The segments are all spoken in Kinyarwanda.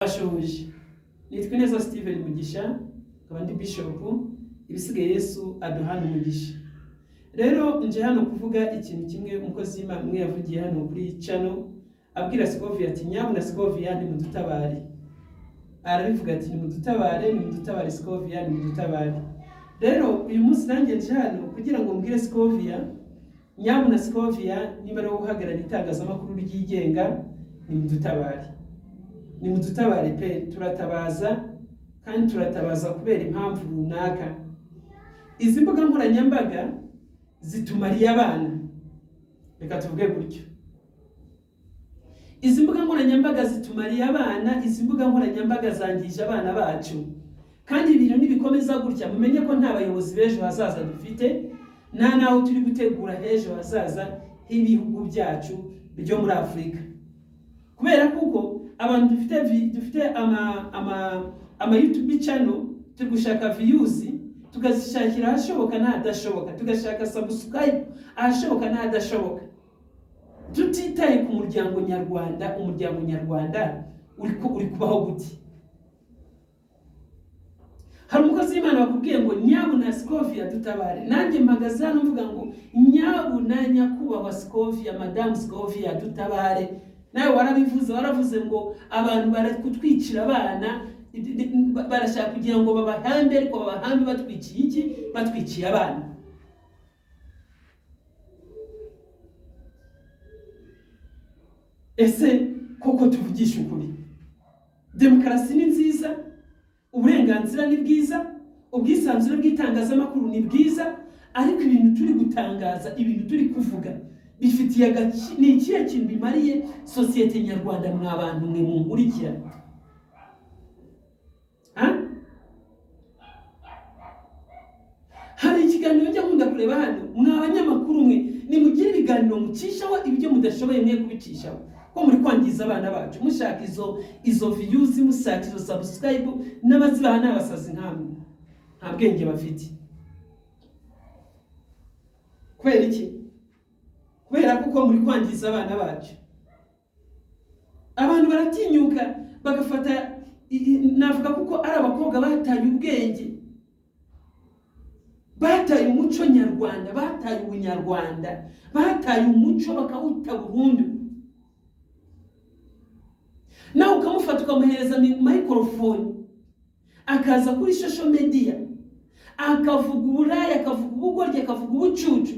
Ndabasuhuje, nitwa Ineza Steven Mugisha, nkaba ndi bishop. Ibisigaye Yesu aduhana umugisha. Rero nje hano kuvuga ikintu kimwe. Umukozi w'Imana umwe yavugiye hano kuri channel abwira Scovia ati: "Nyabuna Scovia, nimudutabare." Arabivuga ati: "Nimudutabare, nimudutabare Scovia, nimudutabare." Rero uyu munsi nanjye nje hano kugira ngo mbwire Scovia: nyabuna Scovia, niba ari wowe uhagarariye itangazamakuru ryigenga, nimudutabare, nimudutabare pe. Turatabaza kandi turatabaza kubera impamvu runaka. Izi mbuga nkoranyambaga zitumariye abana, reka tuvuge gutyo. Izi mbuga nkoranyambaga zitumariye abana, izi mbuga nkoranyambaga zangije abana bacu. Kandi ibintu nibikomeza gutya, mumenye ko nta bayobozi b'ejo hazaza dufite, nta n'aho turi gutegura h'ejo hazaza h'ibihugu byacu byo muri Afurika, kubera kuko abantu dufite ama YouTube channel, turi gushaka views, tukazishakira ahashoboka n'ahadashoboka, tugashaka subscribe ahashoboka n'ahadashoboka, tutitaye ku muryango nyarwanda. Umuryango nyarwanda uri kubaho gute? Hari umukozi w'Imana wakubwiye ngo: "Nyabuna Scovia, dutabare." Nanjye mpagaze hano mvuga ngo: nyabuna nyakubahwa Scovia, madamu Scovia, dutabare. Nawe warabivuze, waravuze ngo abantu bari kutwicira abana, barashaka kugira ngo babahambe, ariko babahambe batwiciye iki? Batwiciye abana. Ese koko tuvugisha ukuri, demokarasi ni nziza, uburenganzira ni bwiza, ubwisanzure bw'itangazamakuru ni bwiza, ariko ibintu turi gutangaza, ibintu turi kuvuga bifitiye ni ikihe kintu bimariye sosiyete nyarwanda? Mwa bantu mwe munkurikira, Ha? Hari ikiganiro njya nkunda kureba hano. Mwa banyamakuru mwe, nimugire ibiganiro mucishaho, ibyo mudashoboye mwe kubicishaho, ko muri kwangiza abana bacu mushaka izo views, mushaka izo subscribe. N'abazibaha ni abasazi nkamwe, nta bwenge bafite. Kubera iki? Kubera kuko muri kwangiza abana bacu. Abantu baratinyuka bagafata navuga kuko ari abakobwa bataye ubwenge, bataye umuco nyarwanda, bataye ubunyarwanda, bataye umuco bakawuta burundu. Nawe ukamufata ukamuhereza microphone, akaza kuri social media akavuga uburaya, akavuga ubugoryi, akavuga ubucucu.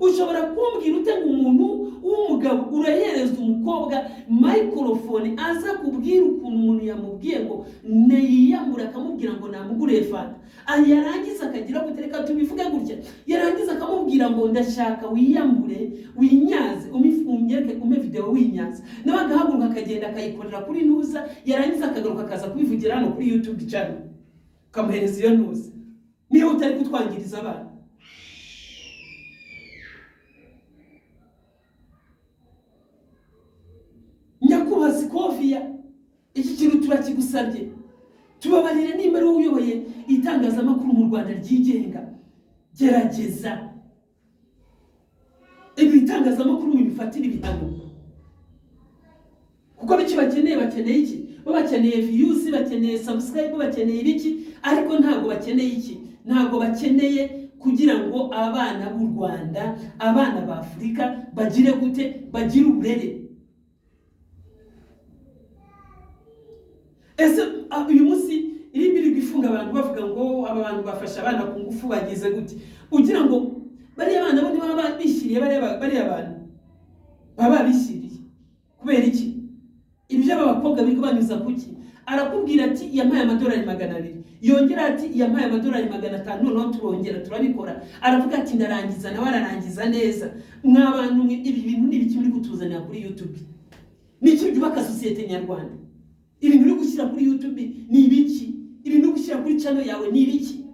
Ushobora kumbwira ute ngo umuntu w'umugabo urahereza umukobwa microphone aza kubwira ukuntu umuntu yamubwiye ngo niyiyambure, akamubwira ngo namuguriye fanta, yarangiza akagira gute? Reka tubivuge gutya: yarangiza akamubwira ngo ndashaka wiyambure, winyaze, unyereke, umpe video winyaze, nawe agahaguruka akagenda akayikorera kuri ntuza, yarangiza akagaruka akaza kubivugira hano kuri YouTube channel, ukamuhereza iyo ntuza? Niba utari kutwangiriza abana. Nyakubahwa Scovia, iki kintu turakigusabye, tubabarire. Nimba ari wowe uyoboye itangazamakuru mu Rwanda ryigenga, gerageza ibi bitangazamakuru mubifatire ibihano, kuko biki bakeneye? Bakeneye iki? Bo bakeneye views, bakeneye subscribe, bakeneye ibiki, ariko ntabwo bakeneye iki? Ntabwo bakeneye kugira ngo abana b'u Rwanda, abana ba Afurika bagire gute? Bagire uburere. Ese uyu munsi iri iri ifunga abantu bavuga ngo aba bantu bafashe abana ku ngufu, bagize gute? Ugira ngo bariya bana bo ntibaba bishyiriye? Bariya bantu baba babishyiriye. Kubera iki? Ibyo aba bakobwa biga banyuza kuki? Arakubwira ati: "Yampaye amadolari 200." Yongera ati: "Yampaye amadolari 500." Noneho turongera turabikora. Aravuga ati: "Ndarangiza." Nawe ararangiza neza. Mwa bantu mwe, ibi bintu ni ibiki muri kutuzanira kuri YouTube? Ni iki byubaka sosiyete nyarwanda? Ibintu uri gushyira kuri YouTube ni ibiki? Ibintu uri gushyira kuri channel yawe ni ibiki?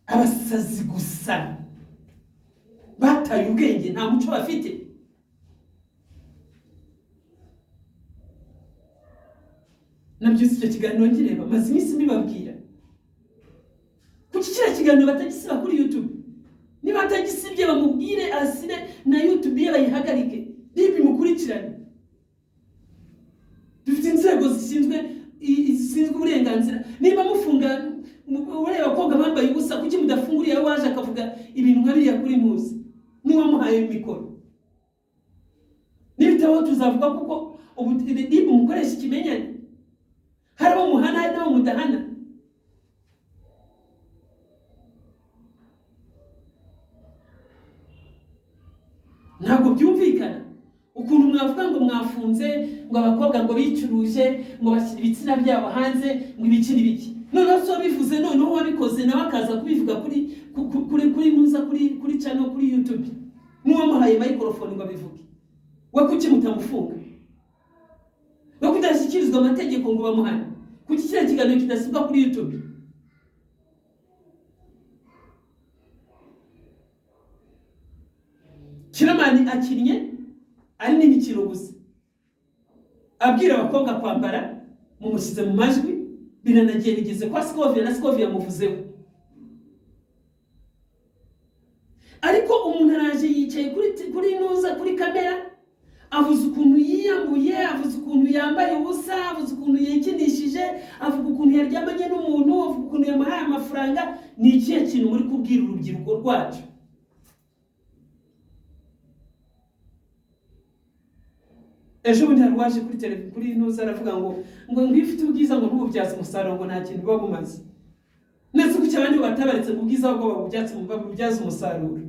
Abasazi gusa bataye ubwenge, nta muco bafite. Nabyutse icyo kiganiro ngireba, maze iminsi mbibabwira. Kuki kiriya kiganiro batagisiba kuri YouTube? Niba batagisibye, bamubwire asibe na YouTube ye, bayihagarike, RIB imukurikirane. Dufite zishinzwe uburenganzira. Niba mufunga ureba abakobwa bambaye ubusa, kuki mudafunguriye waje akavuga ibintu nka biriya kuri muzi n'uwamuhaye mikoro? N'ibitabo tuzavuga, kuko ubu RIB mukoresha ikimenyane, hari abo muhana hari n'abo mudahana. Ntabwo byumvikana ukuntu mwavuga ngo mwafunze ngo abakobwa ngo bicuruje, ngo bashyira ibitsina byabo hanze, ngo ibiki n'ibiki. Noneho so bivuze, noneho uwabikoze nawe akaza kubivuga kuri kuri kuri ntuza kuri channel, kuri YouTube, n'uwamuhaye microphone ngo abivuge, we kuki mutamufunga? We kudashyikirizwa amategeko ngo bamuhane? Kuki kiriya kiganiro kidasibwa kuri YouTube? Kiramani akinnye ari n'imikino gusa, abwira abakobwa kwambara, mumushyize mu majwi, biranagiye bigeze kwa Scovia, na Scovia yamuvuzeho. Ariko umuntu araje yicaye kuri ntuza, kuri kamera, avuze ukuntu yiyambuye, avuze ukuntu yambaye ubusa, avuze ukuntu yikinishije, avuga ukuntu yaryamanye n'umuntu, avuga ukuntu yamuhaye amafaranga. Ni ikihe kintu muri kubwira urubyiruko rwacu? Ejo bundi hari uwaje kuri televiziyo, kuri ntuza, aravuga ngo iyo ufite ubwiza ngo ntububyaze umusaruro, ngo nta kintu buba bumaze. Ndetse kuki abandi batabaretse ngo ubwiza bwo babubyaze umusaruro,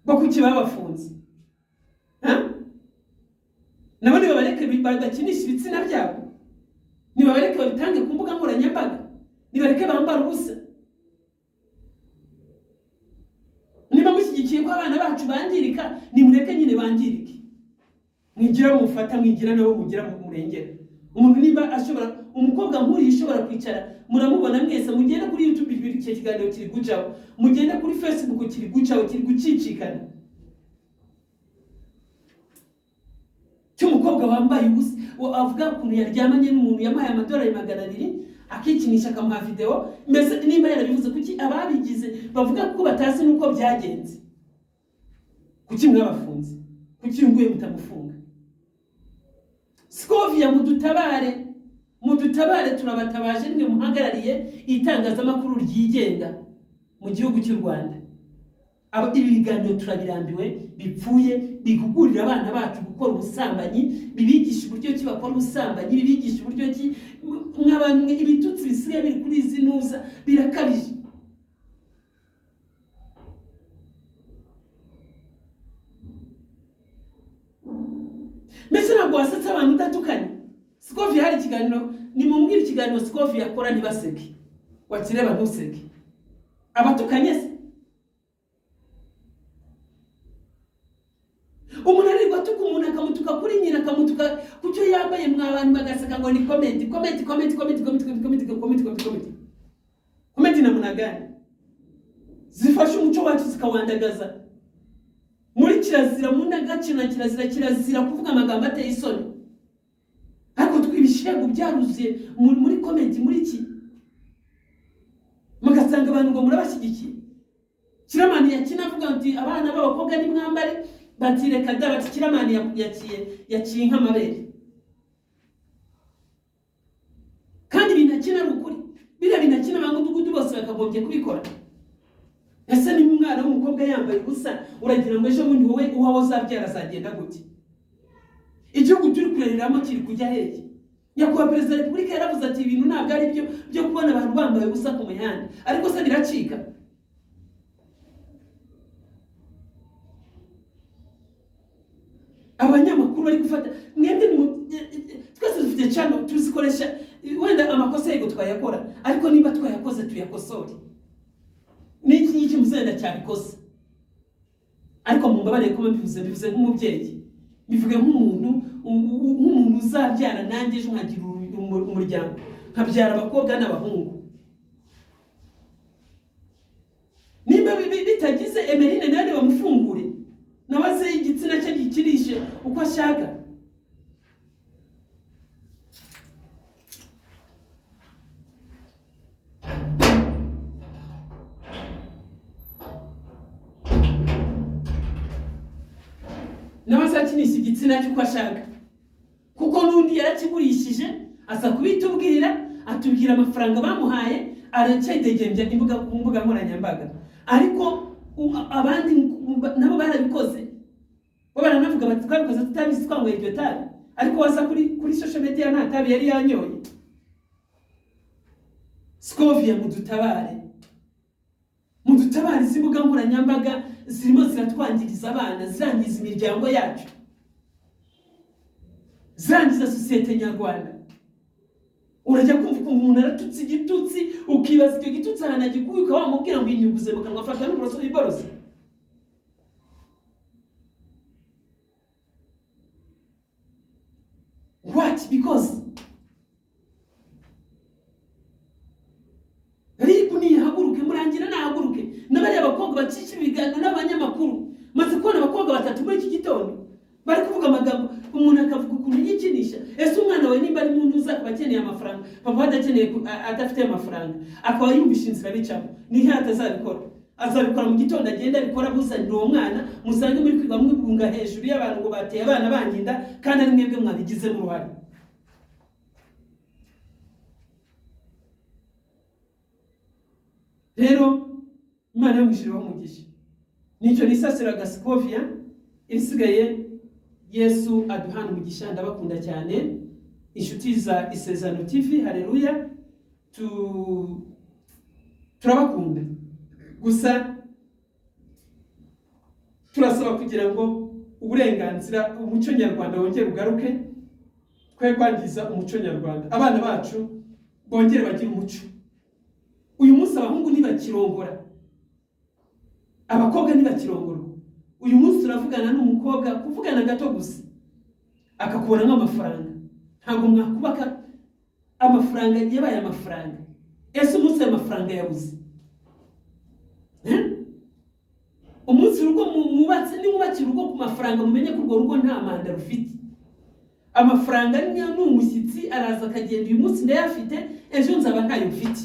bo kuki babafunze? Nabo nibabareke badakinisha ibitsina byabo, nibabareke babitange ku mbuga nkoranyambaga, nibareke bambara ubusa. Niba mushyigikiye ko abana bacu bangirika, nimureke nyine bangirike. Mwigira mufata, mwigira nabo mugira murengera. Umuntu niba ashobora, umukobwa nk'uriya ushobora kwicara, muramubona mwese, mugende kuri YouTube icyo kiganiro kiri gucaho, mugende kuri Facebook kiri gucaho, kiri gucicikana, cy'umukobwa wambaye ubusa, avuga ukuntu yaryamanye n'umuntu yamuhaye amadolari 200, akikinisha akamuha video. Mbese nimba yarabivuze, kuki ababigize bavuga ko batazi nuko byagenze? Kuki mwabafunze? Kuki nguye mutamufunga? Scovia, mudutabare, mudutabare, turabatabaje, nimwe muhagarariye itangazamakuru ryigenga mu gihugu cy'u Rwanda. Ibi biganiro turabirambiwe, bipfuye, bihugurira abana bacu gukora ubusambanyi, bibigisha uburyo ki bakora ubusambanyi, bibigisha uburyo ki mw'abantu ibitutsi bisigaye biri kuri izi ntuza birakabije. Mbese ntabwo wasetsa abantu udatukanye. Scovia hari ikiganiro, nimumbwire ikiganiro Scovia akora ntibaseke, wakireba ntuseke, abatukanye se? Umuntu arirwa atuka umuntu, akamutuka kuri nyina, akamutuka ku cyo yambaye, mwa bantu bagaseka ngo ni comedy, comedy, comedy, comedy, comedy, comedy, comedy, comedy, comedy. Comedy namna gani zifasha umuco wacu zikawandagaza? Muri kirazira, mu ndangagaciro na kirazira, kirazira kuvuga amagambo ateye isoni. Ariko twibishego byaruzuye muri comedy, muri iki, mugasanga abantu ngo murabashyigikiye. Kiramani yakina avuga ati abana b'abakobwa nimwambare, bati reka da, bati Kiramani yaciye nk'amabere. Kandi ibintu akina ari ukuri, biriya bintu akina abangudugudu bose bakagombye kubikora. Ese niba umwana w'umukobwa yambaye ubusa, uragira ngo ejo bundi wowe uwawe uzabyara azagenda gute? Igihugu turi kurereramo kiri kujya hehe? Nyakubahwa Perezida wa Repubulika yaravuze ati ibintu ntabwo ari byo byo kubona abantu bambaye ubusa ku mihanda, ariko se biracika? Abanyamakuru bari gufata mwebwe, twese dufite channel tuzikoresha, wenda amakosa yego twayakora, ariko niba twayakoze tuyakosore. N'iki ngiki muzenda cyabikoze, ariko mumbabarire kuba mbivuze nk'umubyeyi, mbivuge nk'umuntu uzabyara nanjye ejo nkagira umuryango, nkabyara abakobwa n'abahungu. Nimba bitagize Emeline nawe bamufungure, nawe aze igitsina cye gikirishe uko ashaka. Nawe azakinisha igitsina cye uko ashaka, kuko n'undi yarakigurishije Aza kubitubwira, atubwira amafaranga bamuhaye, aracyayidegembya imbuga ku mbuga nkoranyambaga. Ariko abandi nabo barabikoze, bo baranavuga bati twabikoze tutabizi, twanyweye iryo tabi. Ariko waza kuri social media nta tabi yari yanyoye. Scovia, mudutabare, mudutabare. Izi mbuga nkoranyambaga zirimo ziratwangiriza abana, zirangiza imiryango yacu, zirangiza sosiyete nyarwanda. Urajya kumva ukuntu umuntu aratutse igitutsi, ukibaza icyo gitutsi ahantu agikuye, ukaba wamubwira ngo inyuguze mu kanwa, afata n'uburoso wiborose. What? Because RIB nihaguruke, Murangira nahaguruke, n'abariya bakobwa bacisha ibiganiro n'abanyamakuru. Maze kubona abakobwa batatu muri iki gitondo bari kuvuga amagambo, umuntu akavuga ukuntu yikinisha. Ese umwana wawe nimba ari mu ntuza akaba akeneye amafaranga, papa adakeneye, adafite amafaranga, akaba yumvisha inzira bicamo, nihe atazabikora? Azabikora mu gitondo, agenda abikora, abuzanira uwo mwana, musange muri kwiga mwibunga hejuru y'abantu ngo bateye abana banginda, kandi ari mwebwe mwabigizemo uruhare. Rero Imana yo mu ijuru ibahe umugisha. Nicyo nisasiraga Scovia, ibisigaye Yesu aduhana umugisha. Ndabakunda cyane inshuti za Isezerano TV, haleluya. Turabakunda, gusa turasaba kugira ngo uburenganzira, umuco nyarwanda wongere ugaruke, twe kwangiza umuco nyarwanda, abana bacu bongere bagire umuco. Uyu munsi abahungu ntibakirongora, abakobwa ntibakirongorwa. Uyu munsi uravugana n'umukobwa, kuvugana gato gusa akakubona nk'amafaranga. Ntabwo mwakubaka, amafaranga yabaye amafaranga. Ese umunsi ayo mafaranga yabuze? Umunsi urugo mwubatse, nimwubakira urugo ku mafaranga, mumenye ko urwo rugo nta manda rufite. Amafaranga ni umushyitsi, araza akagenda. Uyu munsi ndayafite, ejo nzaba ntayo mfite.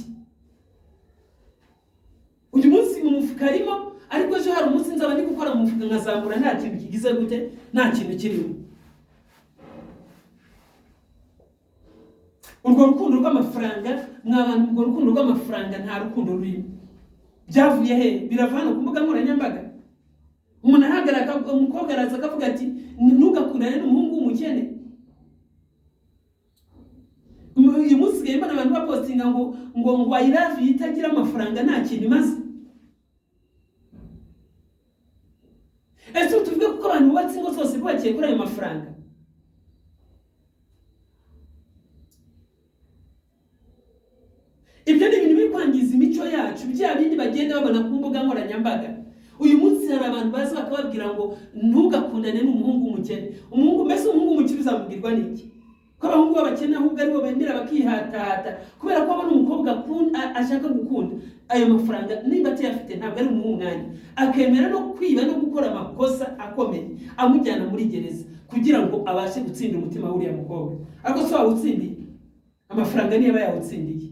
Uyu munsi mu mufuka arimo, ariko ejo hari umunsi nzaba ndi gukora mu mufuka nkazamura nta kintu kigize gute, nta kintu kirimo. Urwo rukundo rw'amafaranga, mwa bantu, urwo rukundo rw'amafaranga nta rukundo rurimo. Byavuye he? Birava hano ku mbuga nkoranyambaga. Umuntu ahagarara, umukobwa araza akavuga ati ntugakundane n'umuhungu w'umukene. Uyu munsi usigaye mbona abantu bapostinga ngo I love you itagira amafaranga nta kintu imaze. Ese tuvuge kuko abantu bubatse ingo zose bubakiye kuri ayo mafaranga? Ibyo ni ibintu biri kwangiza imico yacu, bya bindi bagenda babona ku mbuga nkoranyambaga. Uyu munsi hari abantu baza bakababwira ngo ntugakundane n'umuhungu w'umukene. Umuhungu mbese, umuhungu w'umukene uzamubwirwa n'iki? Ko abahungu b'abakene ahubwo aribo bemera bakihatahata, kubera ko abona umukobwa ashaka gukunda, ayo mafaranga nimba atayafite ntabwo ari umuha umwanya, akemera no kwiba no gukora amakosa akomeye amujyana muri gereza kugira ngo abashe gutsindira umutima w'uriya mukobwa. Ariko se wawutsindiye? Amafaranga niyo aba yawutsindiye.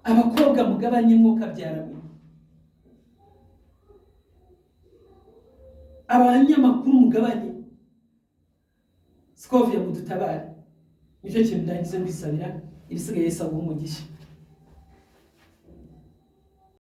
Abakobwa mugabanye mwuka byaramwe. Abanyamakuru mugabanye. Scovia, mudutabare. Nicyo kintu ndangize mbisabira, ibisigaye Yesu aguhe umugisha.